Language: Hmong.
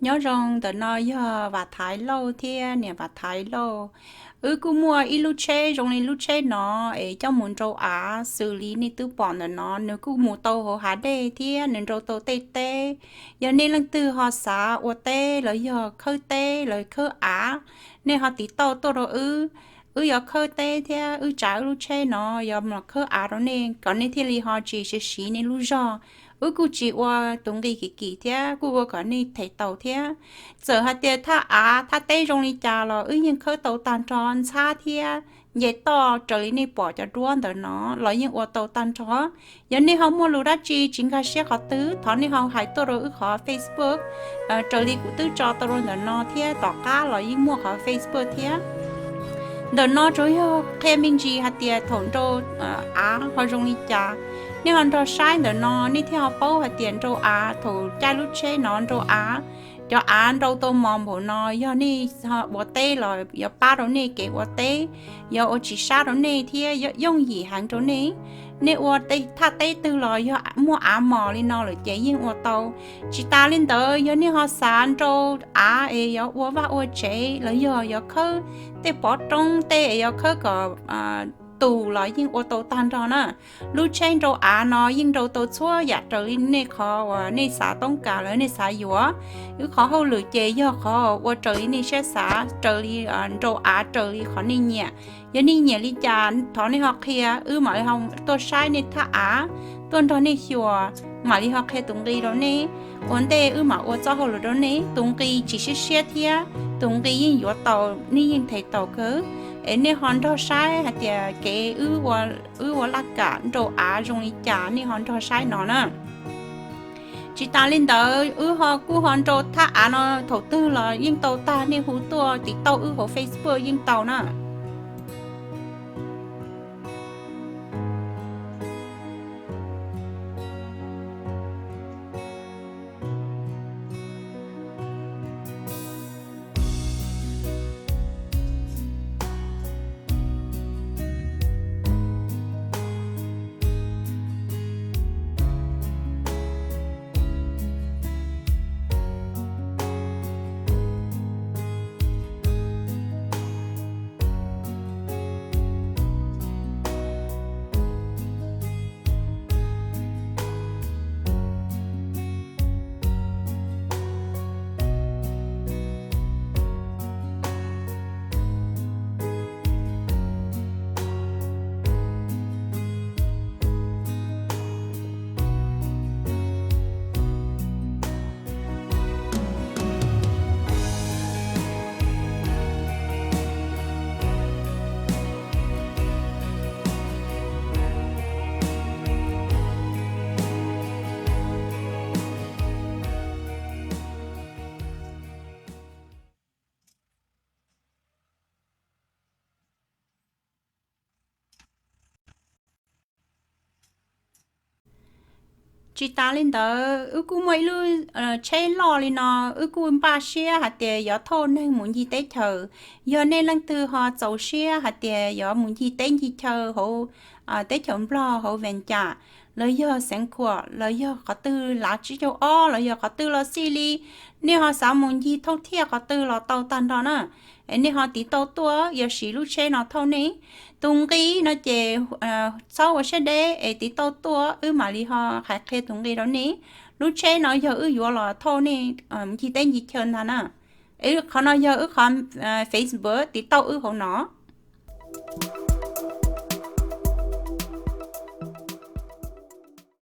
Nyob zoo, ntawm no yog Vam Thaiv Lauj thiab niam Vam Thaiv Lauj. Wb kuj muaj ib lub tsheb zoo li lub tsheb no es coj mus nrau av xws li nej twb pom ntawm no, nws kuj mus tau hauv hav dej thiab nws nrau tau tej teb. Yog nej leej twg ho xav ua teb los yog khawb teb los khawb av, nej ho tiv tauj tuaj rau wb. Wb yuav khawb teb thiab wb tsav wb lub tsheb no yuav los khawb av rau nej kom nej thiaj li ho tsis siv siv nej lub zog. Wb kuj tsis ua tus nqi kim kim thiab kuj ua kom nej them tau thiab. Txawm hais tias thaj av thaj teb zoo li cas los wb yeej khawb tau tag nrho, ntxhab thiab nce toj raws li nej pom cov duab ntawm no los yeej ua tau tag nrho. Yog nej ho muaj lus dab tsi tsis nkag siab qhov twg, thov nej ho hais tuaj rau wb qhov Facebook, raws li kuv twb tso tau rau ntawm no thiab tom qab los yeej muaj qhov Facebook thiab. Ntawm no tsuas yog qhia me ntsis hais tias thaum nrau av ho zoo li cas. Nej ho nrog saib ntawm no nej thiaj ho paub hais tias nrau av thaum caij lub tsheb no nrau av, cov av nrau tau mos npaum no yog nej ua teb los yuav pab rau nej kev ua teb, yuav ua tsis sab rau nej thiab yooj yim heev rau nej. Nej ua thaj teb twg los yog muaj av mos li no lawm ces yeej ua tau. Tsis tas li ntawd, yog nej ho xav nrau av es yuav ua vaj ua tsev los yog yuav khawb tej pov roob tej es yuav khawb kom tus los yeej ua tau tag nrho na. Lub tsheb nrau av no yeej nrau tau txhua yam raws li nej qhov uas nej xav toob kas los nej xav yuav. Wb qhov hauj lwm ces yog qhov ua raws li nej siab xav, raws li nrau av raws li qhov nej nyiam. Yog nej nyiam li cas thov nej ho qhia, wb mam li ho tuaj saib nej thaj av, tuaj nrog nej xyuas, mam li ho qhia tus nqi rau nej. Ua ntej wb mam ua txoj hauj lwm rau nej, tus nqi tsis siab siab thiab tus nqi yeej yuav tau, nej yeej them tau kawg. Es nej ho nrog saib hais tias kev wb ua laj kam nrau av zoo li cas, nej ho nrog saib no na. Tsis tas li ntawd, wb ho kuj ho nrau thaj av no thaum twg los yeej tau tag, nej hu tuaj tiv tauj wb hauv Facebook yeej tau na. Tsis tas li ntawd, wb kuj muaj ib lub tsheb loj li no, wb kuj npaj siab hais tias yuav thauj neeg mus ncig teb chaws. Yog nej leej twg ho txaus siab hais tias yuav mus ncig teb ncig chaw hauv teb chaws Nplog hauv Vees Cas, los yog Xeev Khuam, los yog qhov twg Lav Tsib Caug Ob, los yog qhov twg los xij li, nej ho xav mus ncig thauj thiaj qhov twg los tau tag nrho na. Es nej ho tiv tauj tuaj, yuav siv lub tsheb no thauj nej. Tus nqi no ces txhob ua siab deb es tiv tauj tuaj, wb mam li ho hais qhia tus nqi rau nej. Lub tsheb no yog wb yuav los thauj nej ncig teb ncig chaw ntag na. Es qhov no yog wb qhov Facebook, tiv tauj wb hauv no.